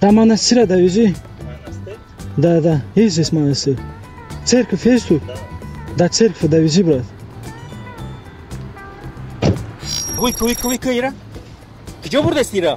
До монастыря довези. Монастырь? Да, да, есть здесь монастырь. Церковь есть тут? Да. До церкви довези, брат. Ҳуй ку, ҳуй ку, ҳуй ку, ира. Куҷо бурдасти ира?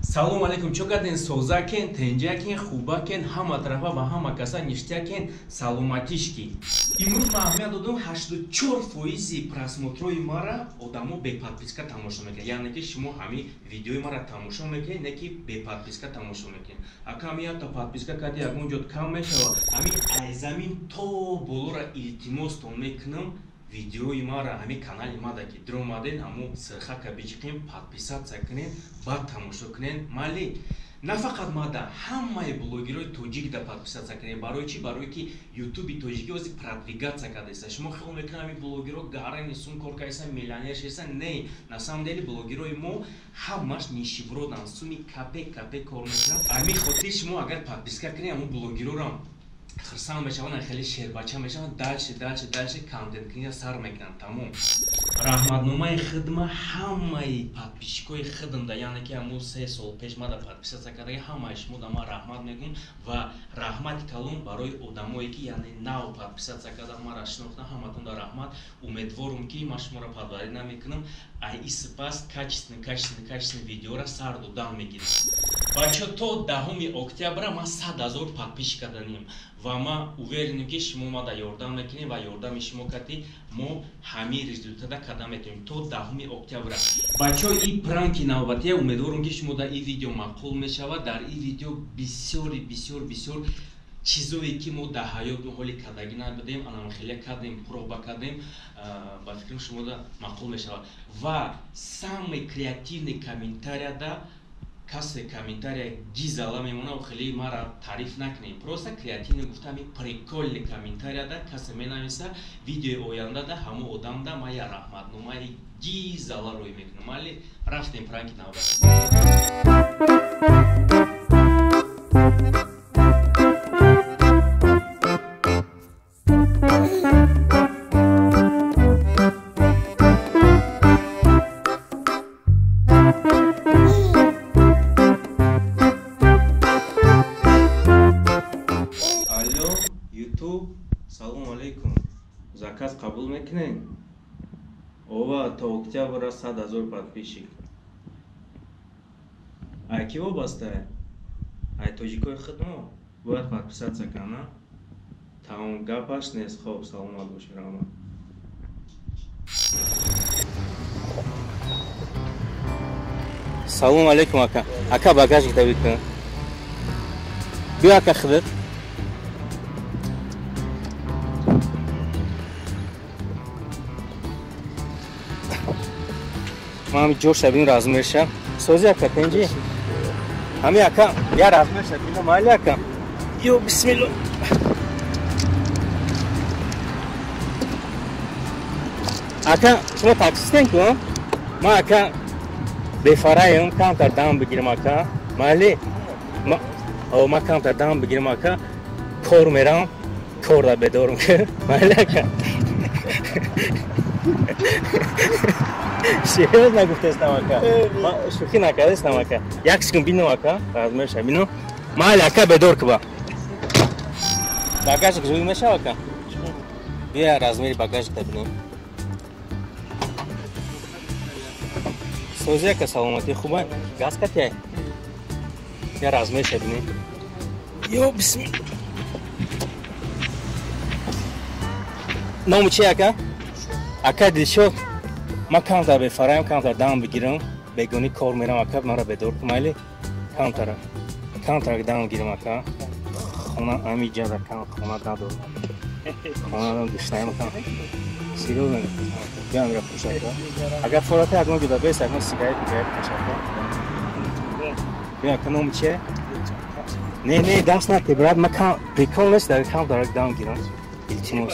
Салом алейкум, чо карден? Созакен, тенҷакен, хубакен, ҳама тарафа ва ҳама каса ништякен, саломатишки. Имрӯз ман аҳамият додам, 84 фоизи просмотрои мара одамо бе подписка тамошо мекунанд. Яъне ки шумо ҳамин видеои мара тамошо мекунед, не ки бе подписка тамошо мекунед. Акам якта подписка карди, ягон ҷо кам мешавад. Ҳамин айзамин то болора илтимостон мекунам, видеои мара, ҳамин канали мада ки диромаден, ҳамо сирхака биҷиқем, подписаться кунен, баъд тамошо кунен. Майли, на фақат мада, ҳамаи блогерои тоҷик да подписаться кунен. Барои чӣ? Барое ки ютуби тоҷикӣ ози продвигаться кардаиста. Шумо хиёл мекунед, ҳамин блогеро гарани сум кор кардаиста, миллионер шеста. Не, на самом деле блогерои мо ҳамаш нищеброданд, суми капек капек кор мекунанд. Ҳамин хотир шумо агар подписка кунед, ҳамон блогерорам хирсанд мешаванд, хеле шербача мешаванд, дальше, дальше, дальше контент куния сар мекунанд. Тамом, раҳматномаи хидма ҳамаи подписчикои хидмда, яъне ки ҳамун 3 сол пеш мада подписаться кардаги, ҳамаи шумо да ман раҳмат мегӯм. Ва раҳмати калон барои одамое ки, яъне, нав подписаться карда, мара шинохта, ҳаматон да раҳмат. Умедворум, ки ман шуморо подводить намекунам. Ай и сипас качественный, качественный, качественный видеора сар додан мегирем. Бачо, то 10 октябра ман 100 000 подписчик карданем ва ман уверенем, ки шумо мада ёрдам мекунем ва ёрдами шумо кати мо ҳамин результата карда метавонем то 10 октябра. Бачо, и пранки навбатия, умедворум, ки шумо дар ин видео маъқул мешавад. Дар ин видео бисёри бисёр бисёр чизое ки мо дар ҳаёт ҳоли кардагӣ набудем, анам хеле кардем, проба кардем. Ба фикрам, шумо да маъқул мешавад. Ва самый креативный комментарияда, касе комментария гизала мемонад, хеле мара таъриф накунем, просто креативно гуфта, ҳамин прикольный комментарияда касе менависа, видеои ояндада ҳамон одамда ман я раҳматномаи гизала рӯй мекунам. Майли, рафтем, пранки навбат. Алло, Ютуб, салому алейкум, заказ қабул мекунед? Ова, то октябра 100 000 подписчик. Ай ки вобастае? Ай тоҷикои хидмо бояд подписаться кана. Тамом, гапаш нест. Хоб, саломат бошед, раҳмат. Салому алейкум, ака. Ака, багажник да бикун. Биё, ака, хидат. Ман ҳами ҷоша бин, размерша. Сози, ака, тенҷи? Ҳами, ака, я размерша бина, майли, ака. Ё бисмилло. Ака, шумо таксистен ку? Ман, ака, бефараем, камтар дам бигирам, ака. Майли? Ман камтар дам бигирам, ака. Кор мерам, корда бедорум. Майли, ака? Серьёзно гуфтестам, ака. Ман шӯхӣ накардестам, ака. Як секунд бинам, ака, размерша бинам. Майли, ака, бедор куба. Багажник ҷӯй мешава, ака? Бия, размери багажникта бинем. Сози, ака, саломатӣ, хуба? Газ катяй? Я размерша бинем. Ё бисмилла. Номи чи, ака? Ака Дилшод, ман камтар бефараем, камтар дам бигирам, бегонӣ кор мерам, ака, маро бедор кун, майли? Камтара. Камтар дам гирам, ака. Хона ҳамин ҷада, хона надорам. Хона гушнаем, ака. Серьёзно, биям ира пӯш, ака. Агар фората ягон ҷуда бес, ягон сигарет мигарет пӯш, ака. Биё, ака, номи чие? Не, не, даст наке, брат, ман кам прикол нест, камтар дам гирам. Илтимос.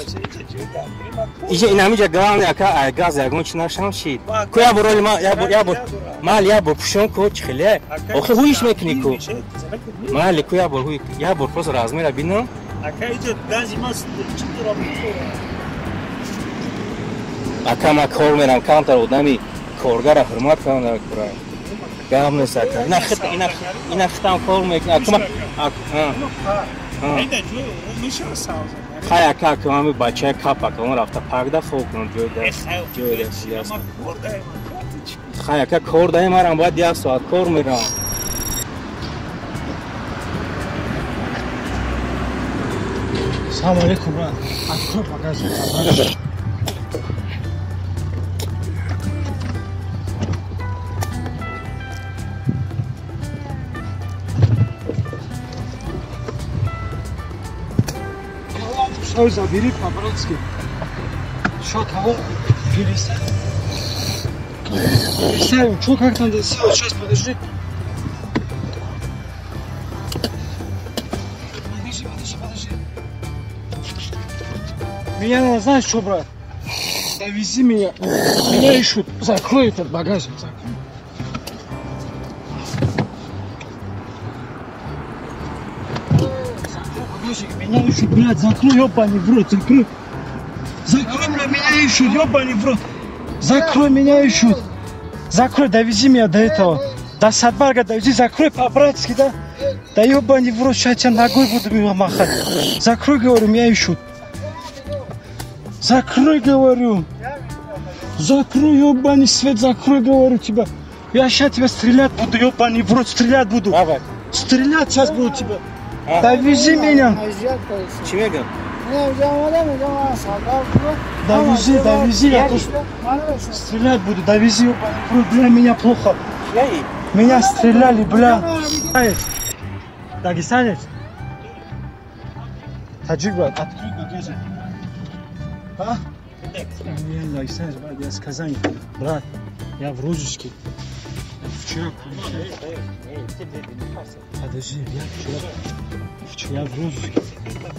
Иҷа ин ҳамиҷа главное, ака, ай газ ягон чи нашам шид. Ку я бор оли ма я бор, я бор. Майли, я бор пӯшон ку, чи хеле? Охи ҳуиш мекунӣ ку. Майли, ку я бор ҳуй, я бор просто размера бинам. Ака, иҷа гази ма чӣ дорам? Ака ма кор мерам, камтар одами коргара ҳурмат кунам дар кора. Гап нест ака. Ина хит ина хитам кор мекунам. Ака ма хай ака ака ами бачаи кап ака он рафта пагда хоб кунам ҷой да ҷой да чист. Хай ака кор даи марам бояд як соат кор мерам. Салом алейкум, брат. Открой багажник. Все забери по-братски. Что того переставим? Переставим. Что как надо сделать? Сейчас подожди. Подожди, подожди, подожди. Меня надо, знаешь что, брат? Довези меня. Меня ищут. Закрой этот багажник. Закрой. Меня ищут, блядь, закрой, ёбаный в рот, закрой. Закрой, бля, меня ищут, ёбаный в рот. Закрой, меня ищут. Закрой, довези меня до этого. До Садбарга довези, закрой по-братски, да? Да ёбаный в рот, сейчас я тебя ногой буду мимо махать. Закрой, говорю, меня ищут. Закрой, говорю. Закрой, ёбаный свет, закрой, говорю тебя. Я сейчас тебя стрелять буду, ёбаный в рот, стрелять буду. Стрелять сейчас буду тебя. Довези меня. Довези, довези, я тут стрелять буду, довези, бля, меня плохо. Меня стреляли, бля. Дагестанец? Таджик, брат, открой багажник. А? Я не дагестанец, брат, я с Казани. Брат, я в розыске. Вчера прилетел. Подожди, я вчера в розыске.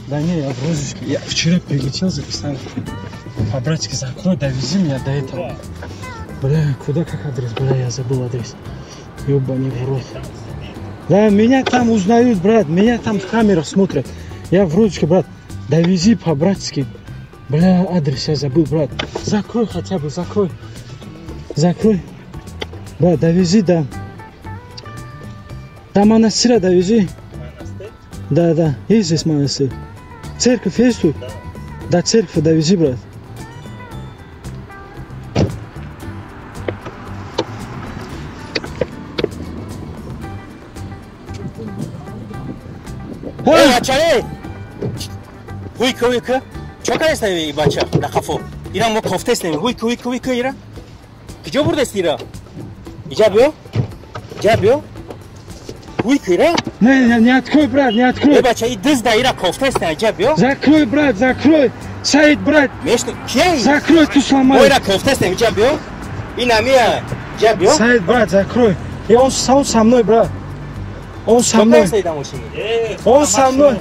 Да не, я в розыске. Я вчера прилетел за Дагестан. По-братски закрой, довези меня до этого. Бля, куда, как адрес? Бля, я забыл адрес. Ёбаный в рот. Да, меня там узнают, брат. Меня там в камерах смотрят. Я в розыске, брат. Довези по-братски. Бля, адрес я забыл, брат. Закрой хотя бы, закрой. Закрой. Брат, довези до... До монастыря довези. Монастырь? Да, да. Есть здесь монастырь? Церковь есть тут? Да. До церкви довези, брат. Эй, бача, эй! Хуйка, хуйка. Чё кардест эй, бача? Да хафо. Ира мо кофтест неми. Хуйка, хуйка, хуйка, Ира. Куҷо бурдест Ира? Иҷа биё. Иҷа биё. Хуйка, Ира. Не, не, не открой, брат, не открой. Эй, бача, и дызда Ира кофтест не, иҷа биё. Закрой, брат, закрой. Саид, брат. Мешни, кия? Закрой, ту сломай. Ира кофтест не, иҷа биё. Ина мия. Иҷа биё. Саид, брат, закрой. И он со мной, брат. Он со мной. Он со мной.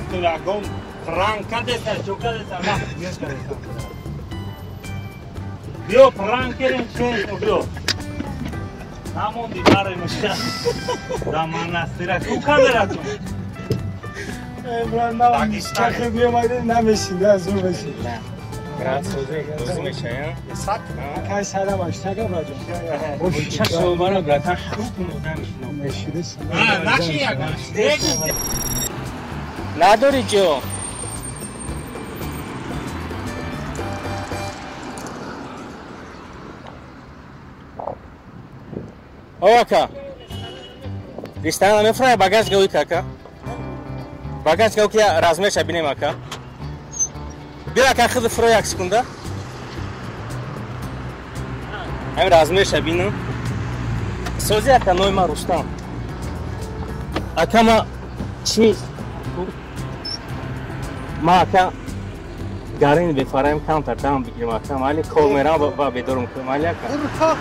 Надори ҷо. О, ака. Ресторан мефурай багаж гави ака. Багаж гави ки размерша бинем ака. Биё ака худ фурой як секунда. Ҳамин размерша бинам. Сози ака ной ма Рустам. Ака ма чи ма ака гарин бефараем камтар дам бигирем ака. Майли кор мерам ва бедорум кунам майли ака.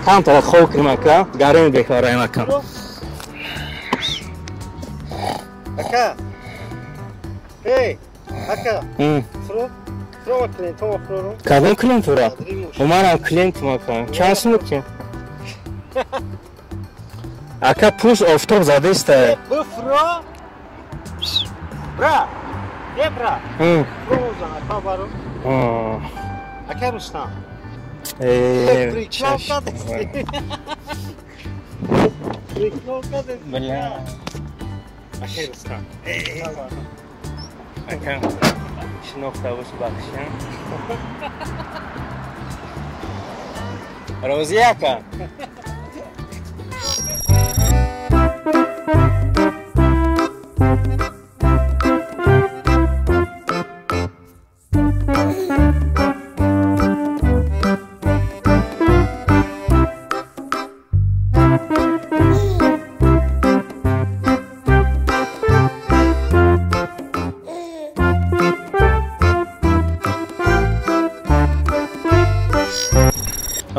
Камтар хоб кунем ака, гарин бефараем ака. Ака. Эй, ака. Фуро, фуро клиентом фуро. Кадом клиентура? Умарам клиентум ака. Чанд сум ки? Ака пуш офтоб задеста. Бифро. Бра. Е бра. Фуро зан ака баро. Ака Рустам. Бля. Ака Рустам. Ака. Шинохта бош бахшам. Розӣ ака.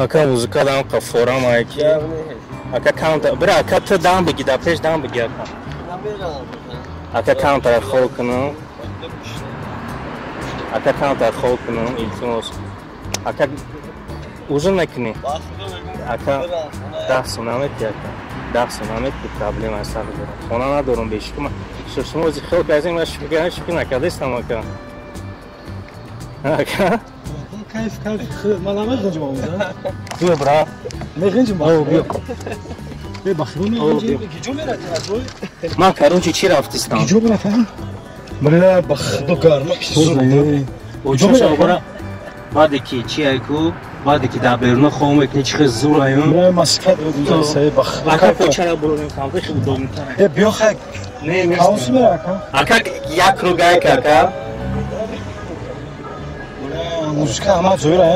Ака музыка дам қа форам айки. Ака каунтер бира ака ту дам бигӣ да пеш дам бигӣ ака. Ака каунтер хол кунам. Ака каунтер хол кунам илтимос. Ака ужин мекунӣ? Ака 10 сум наметӣ ака. 10 сум наметӣ проблема сар дорам. Хона надорам бешикум. Шумо ози хел кардем ма шукр накардестам ака. Ака Кайф, кайф. Ман намехонҷим омӯза. Биё бра. Мехонҷим. О, биё. Бе бахиру мехонҷим. Гиҷо мерати аҷой? Ман короче чи рафтистам? Гиҷо мерати? Бля, ба худо гарма кисур. Оҷо бара. Баъде ки чи айку, баъде ки дар беруна хоб мекунӣ чи хел зур аю. Бля, маска додам сай ба худо. Ака кочара бурорем кампи хел удобнитар. Э, биё хай. Не, не. Каус мера ака. Ака як ругай ака. Музыка ҳама ҷойра,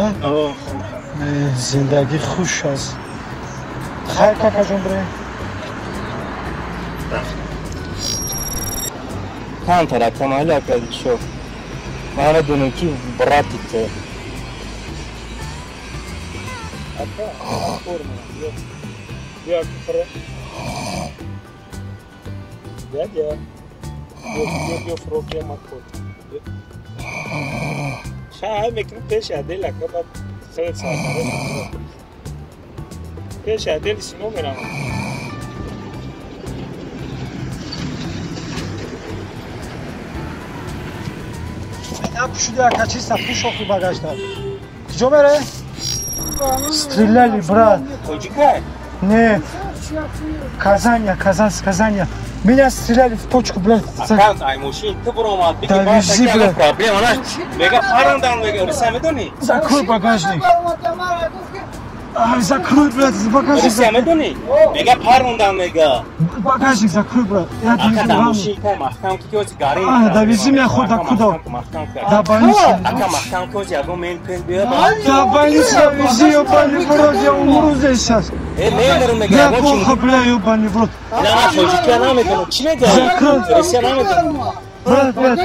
зиндагӣ хуш аст. Хайр какаҷон бре. Кантар ака майли ака шо. Ман медонам ки брати ту. Ака, форма. Биё фро. Дядя. Биё фро ки макор. Шай мекунем пеш адел ака баъд хеле сарсаро пеш адел сино мерам. Пушиди ака чиста пуш охи багажда. Куҷо мере? Стреляли, брат. Тоҷика? Нет. Казаня, Казан, Казаня. Меня стреляли в точку, блядь. Акан, ай мошин, ту буромад, биги Довези, блядь. Проблема, наш. Мега парандан, мега, Руся медони? Закрой багажник. Ай, закрой, блядь, багажник. Руся медони? Мега парандан, мега. Багажник закрой, брат. Я Ака, да мошин, кай маҳкам ки ози гари. А, довези меня хоть до куда. До больницы. Ака, маҳкам ки ози ягон мен пен биё. До больницы довези, ёбаный в рот, я умру здесь сейчас. Э, Я плохо, бля, ёбаный в рот. На, тоҷикия намедонам. Чӣ мегӯям? Русия намедонам. Брат, брат.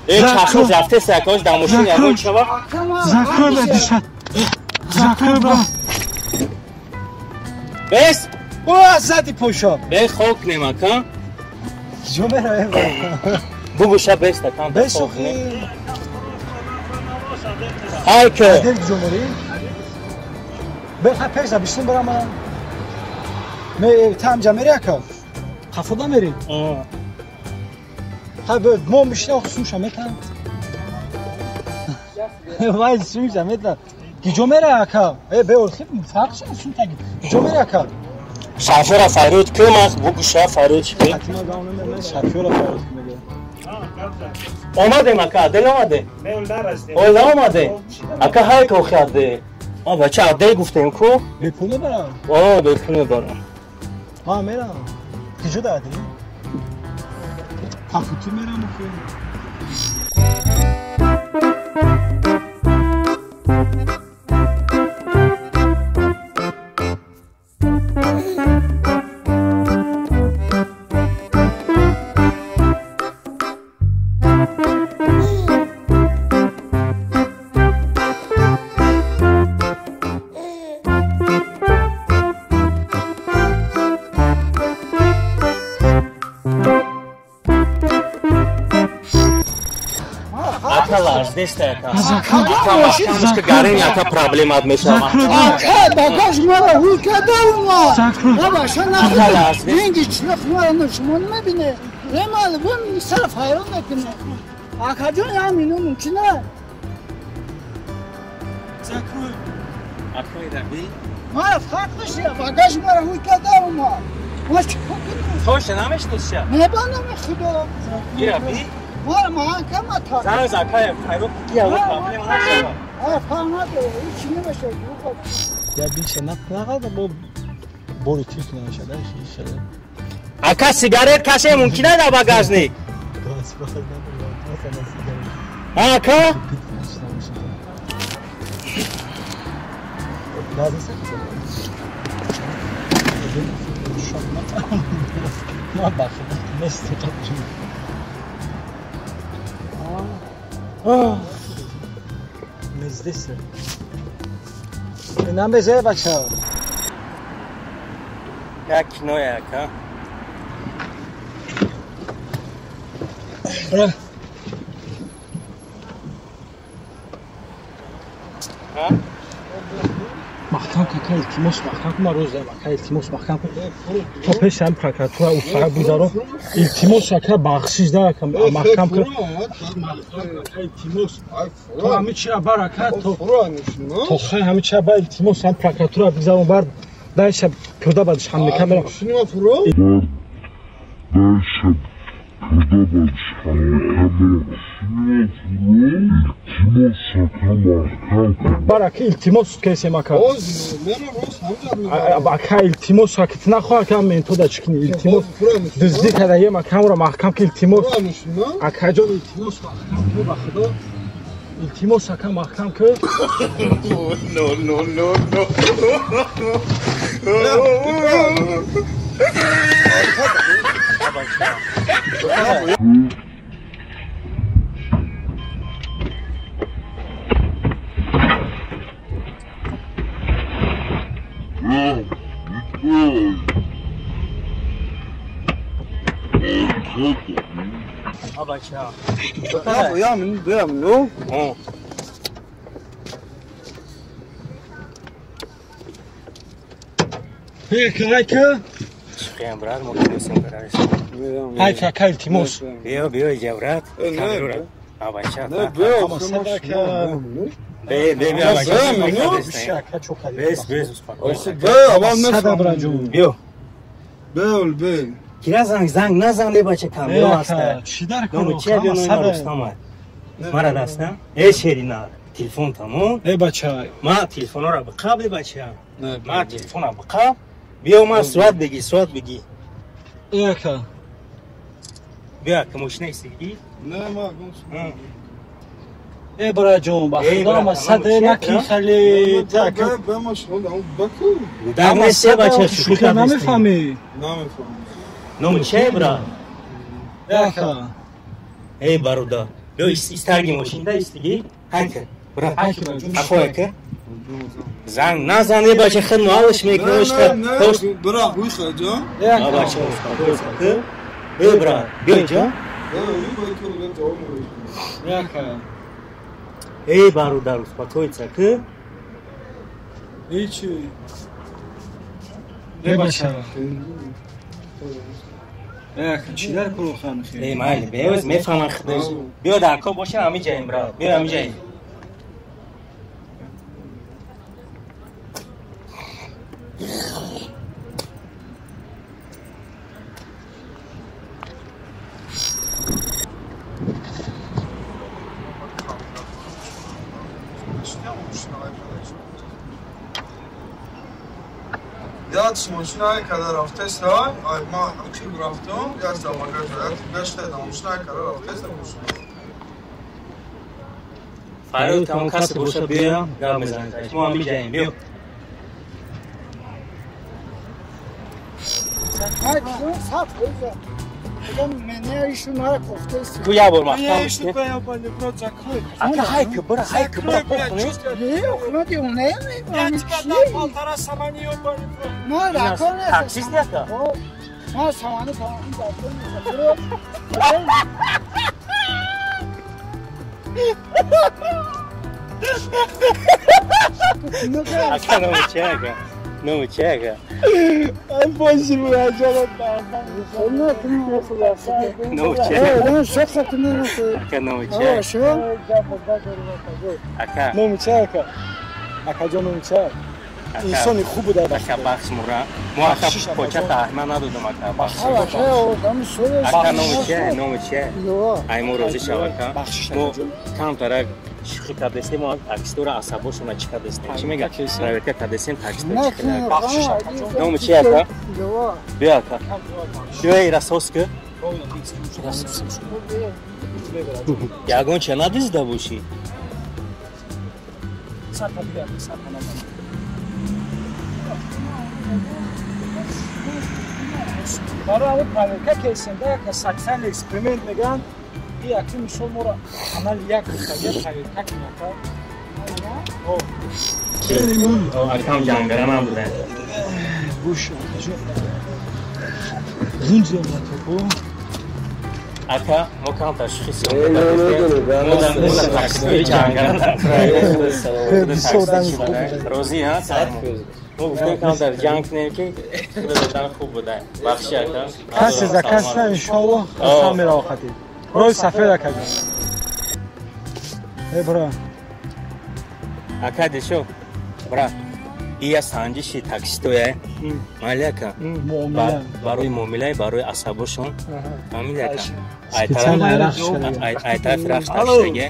Э, чашмош рафтест, акош дар мошин ягон чава. Закрой, блядь, дышать. Закрой, брат. Бес? О, сзади пошел. Бес хоб кунем, ака. Куҷо меравем? Бугуша бест, ака. Бес охи. Ҳайка. Адел куҷо мерӣ? Беха пеша бишнум барам ман. Ме та ҳамҷа мери ака? Қафода мери? Ха мо мишина охи сумша метам. Вай сумша метам. Куҷо мера ака? Э беорхи фарқ шуд сум таги. Куҷо мери ака? Шофёра фарёд кун, ман бугуша фарёд кун. Фатима гаона мера, шофёра фарёд кун мега. Омадем ака, адел омаде? Ой, наомаде. Ака ҳайка охи аде. А бача адел гуфтем ку? Бепул мебарам. О, бепул мебарам. Ма мерам. Куҷо дади? Папути мерам охи. Ака проблема мешавад. Ака багаж мара ҳуй кардам. Баба шана инги чина мара шумо намебине. Ремал бун сар файрон мекуне. Акаҷон ям ино мумкин. Закрой. Открой, раби. Ма фарқ нест, багаж мара ҳуй карда омад. Ма чӣ кунам? Тоша намешносия? Мебанам худо. Ира би? Мара маан кама та. Занг закая, файро кия во проблема нашава. А фарқ надора, ҳеч намешавад. Я биша нақада бо бори тик намешада, хишада. Ака сигарет каше мумкин аст дар багажник? Ака? Намезе бача. Як киноя ака. Бра. Маҳкам кака илтимос маҳкам кун, ман рӯз ака илтимос маҳкам кун. То пеши ҳам прокуратура уфага гузаро. Илтимос ака бахшиш да ака маҳкам кун. Илтимос. То ҳами чира бар ака то хай ҳами чира бар илтимос ҳам прокуратура бигзарон бар дайша пиёда ба душанбе камера. Дайша пиёда ба душанбе камера. Бар ака илтимос кесем ака. Ака илтимос ака ту нахоҳ ака ментода чӣ кунӣ илтимос. Дуздӣ кардаем ака ҳамро маҳкам ки илтимос. Акаҷон илтимос маҳкам ку ба худо. Илтимос ака маҳкам ку. No, no, no, no. Ай ака илтимос. Биё, биё иҷа брат. Бе, бе, бе, бес, бес, успокойся. Биё. Бе, бе. Кира занг, занг назан бача камера аст. Чӣ дар кор? Чӣ биё Рустам? Мара даста? Э шерина, телефон тамом. Э бача. Ма телефонро биқаб бача. Ма телефонро биқаб. Биё ма сурат бигӣ, сурат бигӣ. Э ака. Биё ака мошина истигӣ? Не, ма Э браҷон, ба худо ма саде наки хали. Так, ба машғул, баку. Дар нест бача, шӯхӣ намефаҳмӣ. Намефаҳмам. Номи че брат? Ака. Эй бародар, биё истарги мошинда истигӣ. Ҳайка, брат. Афо ака. Занг назан э бача худ муаллиш мекунӣ. Брат, гӯш ҷон. А бача, успокойся. Э брат, биё инҷо. Ака. Эй бародар, успокойся ку. Эй чӣ? Э бача. Чӣ дар кор хан хе? Э майли, беоз мефаҳмам худаш. Биё дар кор боша ҳамин ҷаем брат. Биё ҳамин ҷаем. Яд мошинае када рафтеста, ай ма ақиб рафтам, як замага як гашта мошинае када рафтеста мошина. Фаррух тамом касе боша биё, гап мезанем. Мо ҳам биҷаем, биё. Ту як бор маҳкам шуд. Ака ҳайка бира, ҳайка бира, похуй. Таксист ака? Ака номи чи ака? Номи чи ака? Ай боже мой, Номи чи? Ака номи чи? Ака. Номи чи ака? Акаҷон номи ча? Инсони хуб буда. Ака бахш мура. Мо ака поча таҳма надодам ака бахш. Ака номи чия? Номи чия? Ай мо розӣ шав ака. Мо камтарак шӯхӣ кардестем, мо таксистора асабошона чӣ кардестем? Чӣ мега? Проверка кардестем таксистора чӣ кардем? Номи чия ака? Биё ака. Биё ира сос ки. Ягон ча надизда бошӣ? Барои ҳамин проверка кесенда як социальный эксперимент мегӯянд. И яки мисол моро канали як гуфтагия проверка кунад. Акам ҷангара набуда. Гӯш гунҷ бо. Ака мо камтар шӯхӣ ҷангара розӣ ҳа? Мо гуфтем камтар ҷанг кунем ки худатон хуб буда. Бахши ака. Касе за кас на иншоаллоҳ хасан мерава хати. Роҳи сафед акаҷон. Э бра. Ака дишо. Бра. Ия санҷиши таксистоя. Майли ака. Барои муомилаи барои асабошон. Фаҳмиди ака. Ай тарафи рахш таксидаге.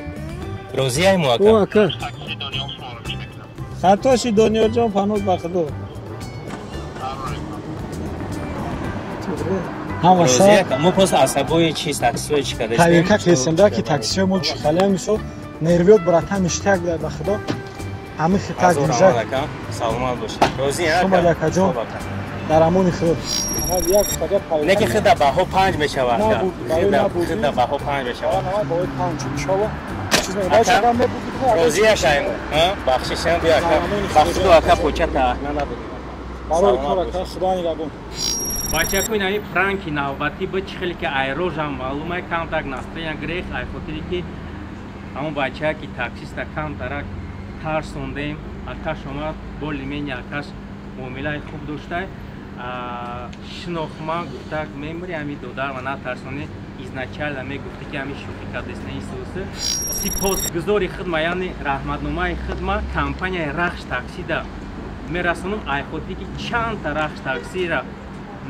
Розӣ ай мо ака? Хатоши Дониёрҷон паноҳ ба Худо. Мо просто асабои чиз таксиҳои чӣ кардастем? Проверка кесенда ки таксиҳои мо чӣ халия мисол нервиёт братан иштак буда ба Худо. Ҳамин хитак мижа. Саломат бошед. Розӣ ака? Шумо акаҷон. Дар амони Худо. Не ки хида баҳо 5 мешавад. Хида баҳо 5 мешавад. Баҳои 5 иншоаллоҳ. Розӣ ашаем. Бахшишам биё ака. Ба Худо ака поча таҳна надодем. Барои кор ака Худо нигаҳбон. Бачако ин ҳамин пранки навбатӣ буд, чӣ хеле ки айрожам маълумай камтарак настроения гирифт, ай хотире ки ҳамон бачае ки таксиста камтарак тарсондем, акаш омад, более-менее акаш муомилаи хуб доштай. Шинохма гуфтак мемури ҳамин додарма натарсонӣ, изначально мегуфтӣ ки ҳамин шӯхӣ кардестен исуси. Сипосгузори хидма, яъне раҳматномаи хидма компанияи Рахш таксида мерасонам, ай хотире ки чандта Рахш таксира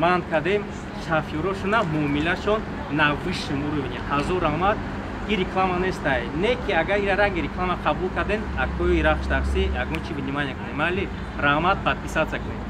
ман кардем, шофёрошона муомилашон на высшем уровне. Ҳазор раҳмат. И реклама нестай. Не ки агар ира ранги реклама қабул карден, акои Рахш такси ягон чи внимание кунем. Майли, раҳмат, подписаться кунед.